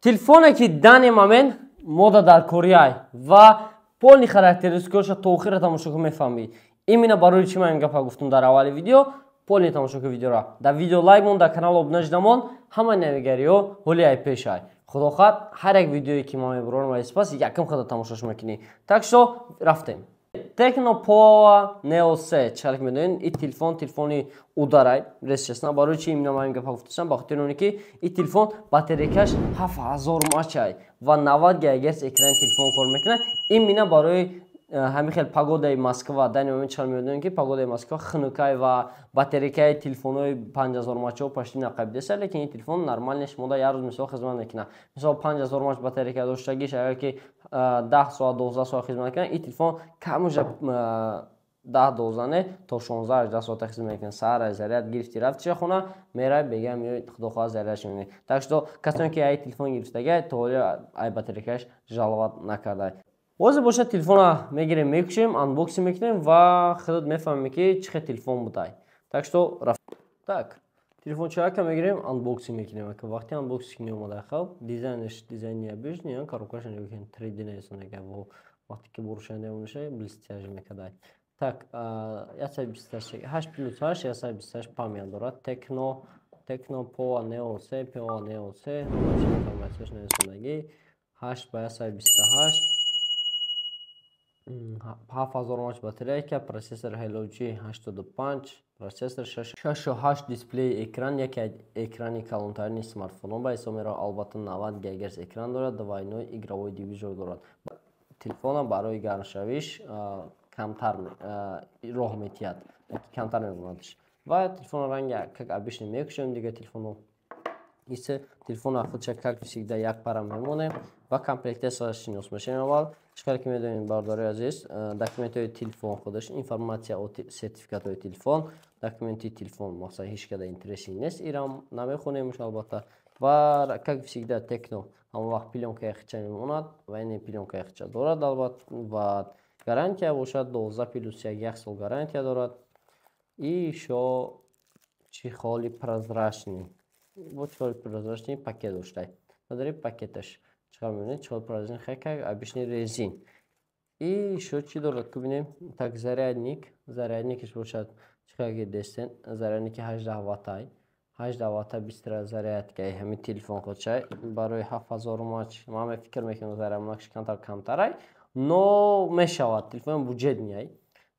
Телефоне ки данный момент мода дар Кореяй ва полный характеристикаша то охира тамошо кун, мефаҳмӣ. Именно барои чӣ ман ин гапа гуфтам дар аввали видео. Полный тамошо кун видеора. Дар видео лайк мон, дар канал обуна шудамон, ҳама навигариҳо ҳоли ай пешай. Худо хоҳад, ҳар як видеое ки ман мебурорам ва спас якум худа тамошош мекунӣ. Так что рафтем. Tecno Pova Neo 3 чалик медонед, ин телефон телефони ударай, рес честно. Барои чи именно ман ин гапа гуфташам? Ба хотири оне ки ин телефон батарейкаш 7000 мАч ва 90 ГГц экрани телефон кор мекунад. Именно барои ҳамин хел погодаи Москва, данный момент чал медонем ки погодаи Москва хунукай ва батарейкаи телефонҳои 5000 мАчҳо почти нақабидеса, лекин ин телефон нормально шумода як рӯз мисол хизмат мекунад. Мисол, 5000 мАч батарейка доштагиш, агар ки 10 соат, 12 соат хизмат кунад, ин телефон камуша 10-12 не, то 16-18 соата хизмат мекунад. Саҳар заряд гирифти, рафти хона, мерай, бега меои, худо хоҳад, зарядш мемонӣ. Так что касоне ки ай телефон гирифтага, то ҳоли ай батарейкааш жаловать накарда. Ҳозир бошад, телефона мегирем, мекушем, unboxing мекунем ва худат мефаҳмем, ки чӣ хел телефон будай. Так что так, телефончака мегирем, unboxing мекунем. Вақти unboxing меомада, хаб дизайнаш дизайни обычный, коробкаша нигоҳ кунед, 3D нависонага во вақте ки бурушанда меша, блестяж мекардай. Так, 128, 8 плюс 8, 128 память дорад. Tecno Pova Neo 3, Pova Neo 3, ҳамаи информатсияш нависондагӣ. 8 ба 128, 7000 мАч батарейка, процессор Helio G85, процессор 6.8 дисплеи экран, яке экрани калонтарини смартфонҳо ба ҳисоб меравад, албатта 90 ГГц экран дорад, двойной игровой движок дорад. Телефона барои гармшавиш камтар роҳ метиҳад, камтар мемонадш. Ва телефона ранги как обычно мекушем, дига телефоно исе телефона худша как всегда як пара мемонем ва комплектация шинос мешавем аввал. Чӣ ки медонем, бародари азиз, документҳои телефон худаш, информатсия, сертификатҳои телефон, документи телефон, масалан, ҳеҷ када интереси нест, ирам намехонемш албатта. Ва как всегда Tecno ҳамон вақт плёнкаи хича мемонад ва ин плёнкаи хича дорад албатта. Ва гарантия бошад 12 плюс 1, як сол гарантия дорад. И ещё чехоли прозрачный, бо чехоли прозрачный пакет доштай. Надори пакеташ чиқар мебинед, чехол прозрачный, хай, обычный резин. И ещё чӣ дорад, бибинем. Так, зарядник, зарядникаш бошад, чиқар ки дестен, зарядники 18 ваттай, 18 ватта быстрая зарядкаи ҳамин телефон худшай. Барои 7000 мАч ман фикр мекунам, заряднакш камтар камтарай, но мешавад, телефон бюджетный.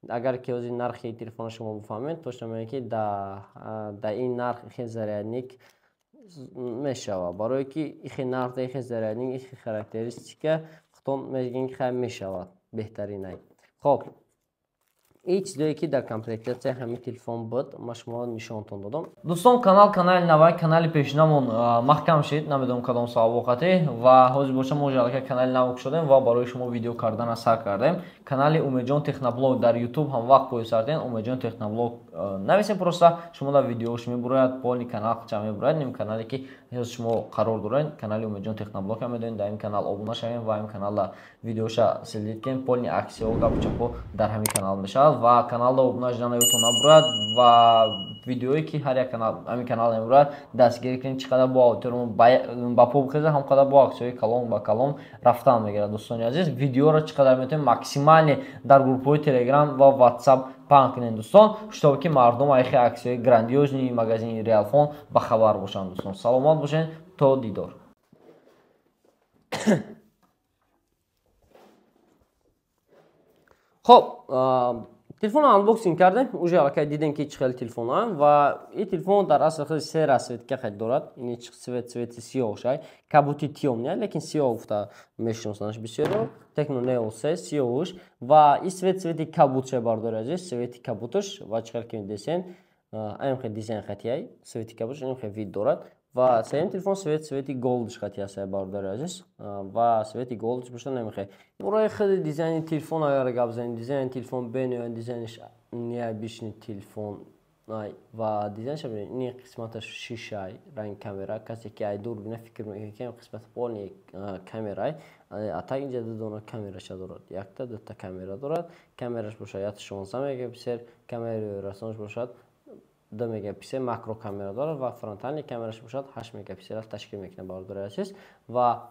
Агар ки ҳозир нархи телефона шумо бифаҳмед, точно мегӯяд, ки да ин нарх ихе зарядник мешавад. Барое ки ихе нарх, ихе зарядник, ихе характеристика, худтон мегӯем, ки хай, мешавад, беҳтаринай. Хоб, ин чизое ки дар комплектатсияи ҳамин телефон буд, ман шуморо нишонтон додам. Дӯстон, канал канали навай, канали пешинамон маҳкам шид, намедонам кадом сабабоқате. Ва ҳозир боша, мо аллакай канали нав кушодем ва барои шумо видео кардана сар кардем. Канали Умедҷон Техноблог дар Ютуб ҳам вақт поисардем, Умедҷон Техноблог нависем, просто шумо дар видеош мебурояд, полный канал ча мебурояд. Ним канале ки ҳозир шумо қарор доред, канали Умедҷон Техноблог ҳам медонед, дар ин канал обуна шавем ва ин каналда видеоша следить кунем. Полный аксияҳо, гапу чапҳо дар ҳамин канал мешавад ва каналда обуна шудан ёдтон набурад ва видеое ки ҳар як канал ҳамин канал мебурад, дастгирӣ кунед. Чӣ қадар бо аудиториямо ба по бихезад, ҳам қадар бо аксияҳои калон ба калон рафтан мегирад. Дӯстони азиз, видеоро чӣ қадар метавонем максимально дар группҳои Телеграм ва Ватсап паҳн кунед, дӯстон, чтобы ки мардум айхи аксияҳои грандиозный магазини Реалфон ба хабар бошанд. Дӯстон, саломат бошед, то дидор. Хоб, телефонро unboxing кардем, уже аллакай дидем, ки чӣ хел телефон. Ва ин телефон дар асл худи се расцветка хел дорад. Ин цвет цвети сиёҳшай, кабути тёмный, лекин сиёҳ гуфта мешиносанаш бисёро. Tecno Neo 3 сиёҳуш ва ин цвет цвети кабутша, бардори азиз, цвети кабуташ. Ва чӣ хел ки десен, айн хел дизайн хатияй, цвети кабуташ ин хел вид дорад. Ва сеюм телефон цвет цвети голдш хати ҳастай, бародари азиз, ва цвети голдш бошад намехоҳед. Бораи худи дизайни телефон агар гап занем, дизайни телефон бениҳоят дизайниш необычный телефон ва дизайнаш ин қисматаш шишай, ранги камера, касе ки ай дур бина, фикр мекунад, ки қисмати полный камерай. А так инҷа ду дона камераша дорад, якта, дута камера дорад. Камераш бошад 116 мегапиксел, камераи расонаш бошад 2 мегапиксел макро камера дорад ва фронтальный камераш бошад 8 мегапиксел ташкил мекунад, бародари азиз. Ва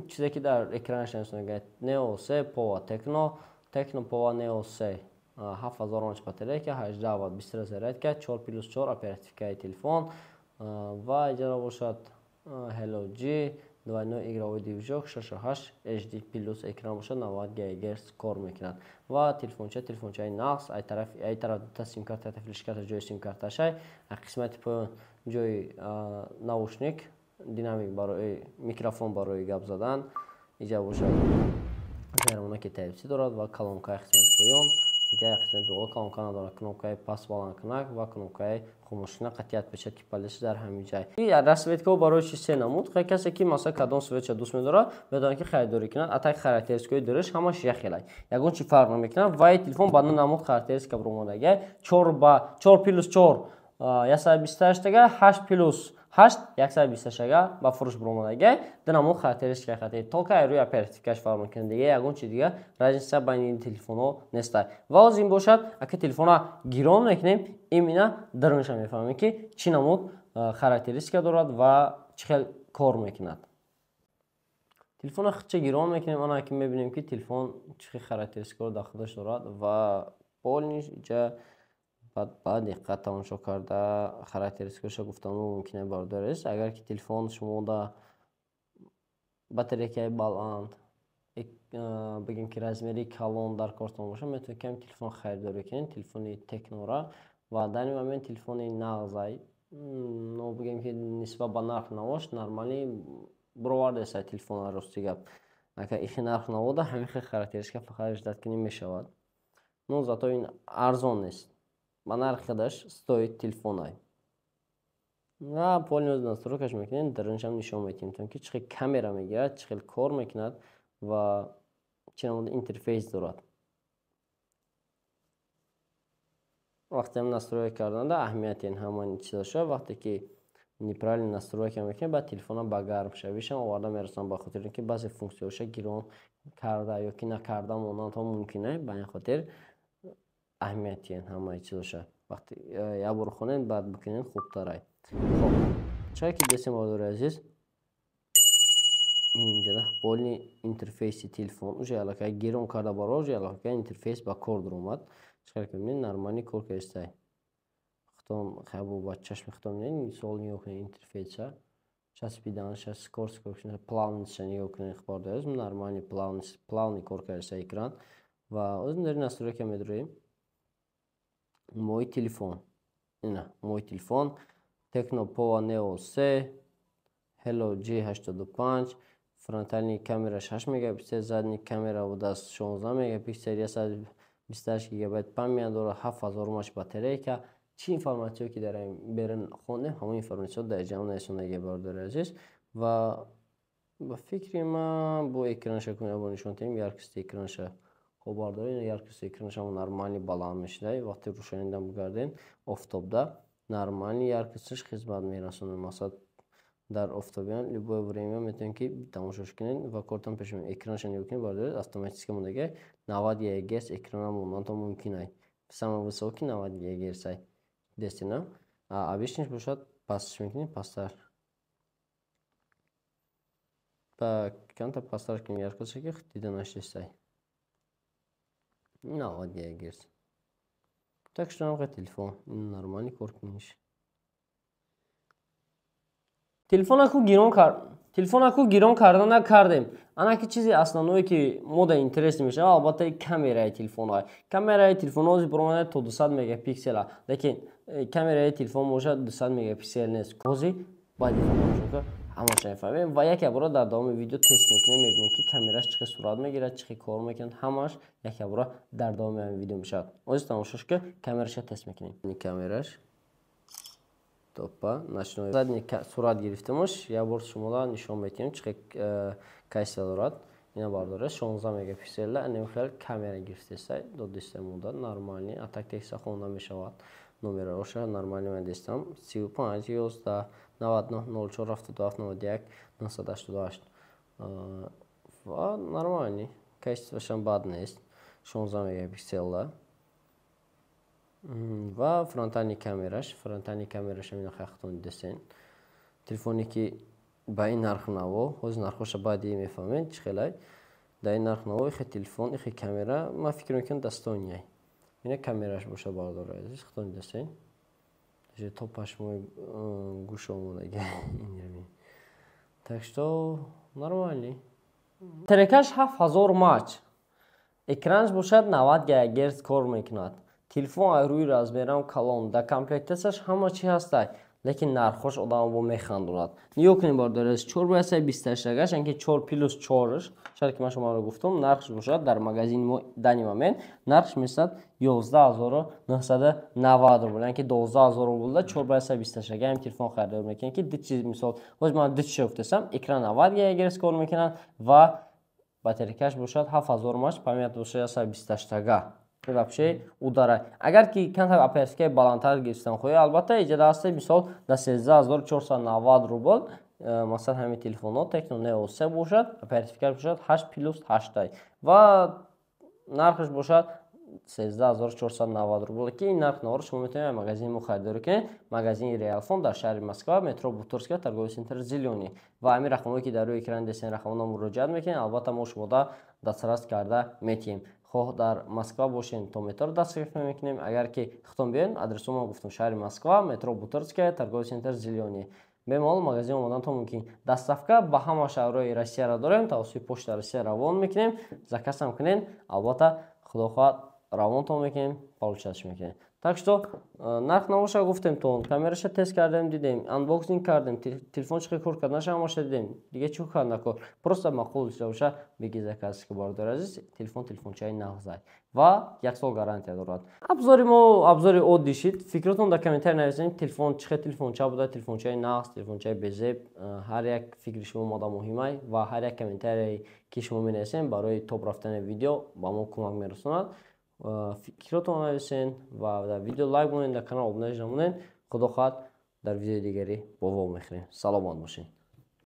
чизе ки дар экранаш нависонда Neo 3 Pova Tecno, Tecno Pova Neo 3, 7000 мАч батарейка, 18 ватт быстрая зарядка, 4+4 оперативкаи телефон ва иҷара бошад Hello G, двойной игровой движок, 6.8 HD плюс экран бошад, 90 ГГц кор мекунад. Ва телефонча телефончаи нақс, ай тараф дута симкарта, флешкарта ҷои симкарташай, қисмати поён ҷои наушник, динамик барои микрофон барои гап задан, иҷа бошад зермонаки Type-C дорад ва колонкаи қисмати поён, дигар қисмати боло колонка надорад, кнопкаи паст баландкунак ва кнопкаи хомӯшкунак, қатъи отпечатки палец дар ҳамин ҷай. Расцветкаҳо барои чи се намуд? Касе ки масалан кадом цветша дӯст медорад, медонад ки харидорӣ кунад. А так характеристикаҳои дуриш ҳамаш як хелай, ягон чи фарқ намекунад. Ва ин телефон ба ду намуд характеристика баромадагиай: 4 ба 4+4 128 га, 8+8 128 га ба фурӯш баромадагиай. Ду намуд характеристика хати, только рӯи оперативкаш фарқ мекунад, дига ягон чи дига разница байни телефонҳо нестай. Ва ҳозир ин бошад, ака телефона гирон мекунем, именно дарунша мефаҳмем, ки чӣ намуд характеристика дорад ва чӣ хел кор мекунад. Телефона худча гирон мекунем, ана ки мебинем, ки телефон чӣ хел характеристикаро дар худаш дорад ва полный иҷа ба диққат тамошо карда характеристикаша гуфтан мумкин, бародар аст. Агар ки телефон шумода батарейкаи баланд, бигем ки размери калон дар кортон бошад, метавонед ками телефон харидорӣ кунед, телефони Текнора. Ва дар ин момент телефони нағзай, но бигем ки нисбат ба нарх навош нормалӣ бировардеста телефона. Рости гап, ака ихи нарх навода ҳамин хел характеристика фақат ждать кунӣ мешавад, но зато ин арзон нест, ба нархи худаш стоит телефонай. Ва полный настройкаш мекунем, даруншам нишон медиҳем, ки чӣ хел камера мегирад, чӣ хел кор мекунад ва чӣ намуд интерфейс дорад. Вақте настройка карданда аҳамияти ҳамаи чизаша, вақте ки неправильно настройка мекунед, баъд телефона ба гармшавишам оварда мерасонад, ба хотири ки баъзе функсияҳоша гирон карда ё ки накарда монандҳо мумкин. Ба ин хотир аҳамияти ҳамаи чизоша вақте як бор хонед, баъд бикунед, хубтарай. Хоб, чаро ки дестем, бародари азиз, инҷода полный интерфейси телефон уже аллакай гирон карда баро, уже аллакай интерфейс ба кор даромад. Чикар ки мебинед, нормальный кор кардистай. Худтон хабо ба чашми худтон мебинед. Мисол, нигоҳ кунед интерфейса, часпиданша, скорость плавностьша нигоҳ кунед, бародари азиз, нормальный плавный кор кардиста экран. Ва озим дар настройка медроем, мой телефон, ина мой телефон, Tecno Pova Neo 3 Hello G85, фронтальный камераш 8 мегапиксел, задний камера будааст 16 мегапиксел, 128 гигабайт память дорад, 7000 мАч батарейка. Чӣ информатсиё ки дар берун хондем, ҳамон информатсиё дар ҷамъ нарасондагия, бародари азиз. Ва ба фикри ман, бо экранша кунем, бо нишон диҳем яркости экранша. Хоб, бардоред, яркости экранша нормальный баланд мешуда. Вақте рӯшанидан бигардем, офтобда нормальный яркостиш хизмат мерасонад. Масалан, дар офтобиан любое время метавонед ки тамошош кунед ва кортон пеш. Экранша нигоҳ кунед, бардоред, автоматически мондагия 90 Гц экрана мондан мумкин ай, самый высокий 90 Гц ай дестина. Обычныйш бошад, пастш мекунем, пасттар, ба камтар пасттар кунем яркостша, ки дида нашдистай 90 Гц. Так что ҳамқа телефон нормальный кор куниш. Телефонаку гирон карда накардем. Ана ки чизи основное, ки мода интерес мешавад, албатта камераи телефонҳо. Камераи телефонҳо баромада то 200 мегапиксела, лекин камераи телефон бошад 200 мегапиксел нест. Ҳозир баъди тамошо ҳамаша мефаҳмем ва яке бора дар давоми видео тест мекунем, мебинем, ки камераш чӣ хел сурат мегирад, чӣ хел кор мекунад. Ҳамаш яке бора дар давоми ҳамин видео мешавад. Ҳозир тамошош ки камераша тест мекунем. Камераш топа ночной задний сурат гирифтемаш, як бор шумода нишон медиҳем, чӣ хел качество дорад. Ина, бардора, 16 мегапикселла анем хел камера гирифтеста, додиста муддат нормальный. А так текста хонда мешавад, номероша нормальный ман дестам: 35 11 99 04 77 91 988. Ва нормальный, качествошам бад нест, 16 мегапикселла. Ва фронтальный камераш, фронтальный камераш ҳамина хахтон дидесен. Телефоне ки ба ин нарх наво, ҳозир нархоша баъди мефаҳмед чӣ хелай. Дар ин нарх наво ихе телефон, ихе камера, ман фикр мекунам, достойный. Ина камераш бошад, бародари азиз, худтон дидесен. То пашмои гӯш омодаги. Так что нормальный. Батарейкаш 7000 мАч. Экранаш бошад, 90 Гц кор мекунад. Телефон аз рӯи размерам калон, дар комплектацияш ҳама чӣ ҳастай, лекин нархош одамро бо механдонад. Нигоҳ кунед, бародари азиз, 4 ба 128 гаш, яъне ки 4 плюс 4, шояд ки ман шуморо гуфтам, нархш бошад дар магазини мо данный момент нархш месад 11 990 рубл, яъне ки 12 000 рублда 4 ба 128 ҳам телефон харидор мекунед, ки ду чиз, мисол, ҳозир ман ду чиза гуфтасам: экран 90 Гц кор мекунад ва батарейкаш бошад 7000 мАч, память бошад 128. Вообще удара. Агар ки камтар оперативкаи баландтар гирифтан хоҳӣ, албатта, иҷода ҳаста, мисол, дар 13 490 рубл, масалан, ҳамин телефонҳо Tecno Neo 3 бошад, оперативкаш бошад 8 плюс 8 ва нархаш бошад 13 490 рубл, ки ин нарх наворо шумо метавонед магазини мо харидорӣ кунед. Магазини Реалфон дар шаҳри Москва, метро Бутырская, торговый центр «Зелёный». Ва ҳамин рақамҳое, ки дар рӯи экран десен, рақамҳо муроҷиат мекунед, албатта, мо шумода дастрас карда метиҳем. Хоҳ дар Москва бошем, то метро дастрас мекунем. Агар ки худтон биёед, адресо гуфтам: шаҳри Москва, метро Бутырская, торговый центр «Зелёный». Бемалол магазин омадан то мумкин. Доставка ба ҳама шаҳрҳои Россияро дорем, тавассути Почта Россия равон мекунем. Заказам кунед, албатта, худо хоҳад, равонтон мекунем, получать мекунем. Так что нарх набоша гуфтем, то камераша тест кардем, дидем, анбоксинг кардем, телефон чӣ кор карданаша ҳамаша дидем. Дига чӣ кар накор? Просто маъқул боша, беги, заказ ки, бародари азиз. Телефон телефончаи нағзай ва як сол гарантия дорад. Обзори мо обзори оддӣ шид. Фикротон дар комментарий нависем: телефон чӣ хел телефонча буда, телефончаи нағз, телефончаи безеб. Ҳар як фикри шумо мода муҳимай ва ҳар як комментарие, ки шумо менависем, барои топ рафтани видео ба мо кӯмак мерасонад. Фикротон нависен ва дар видео лайк монед, дар канал обуна намонед. Худо хоҳад, дар видеои дигарӣ бо вомехӯрем. Саломат бошед.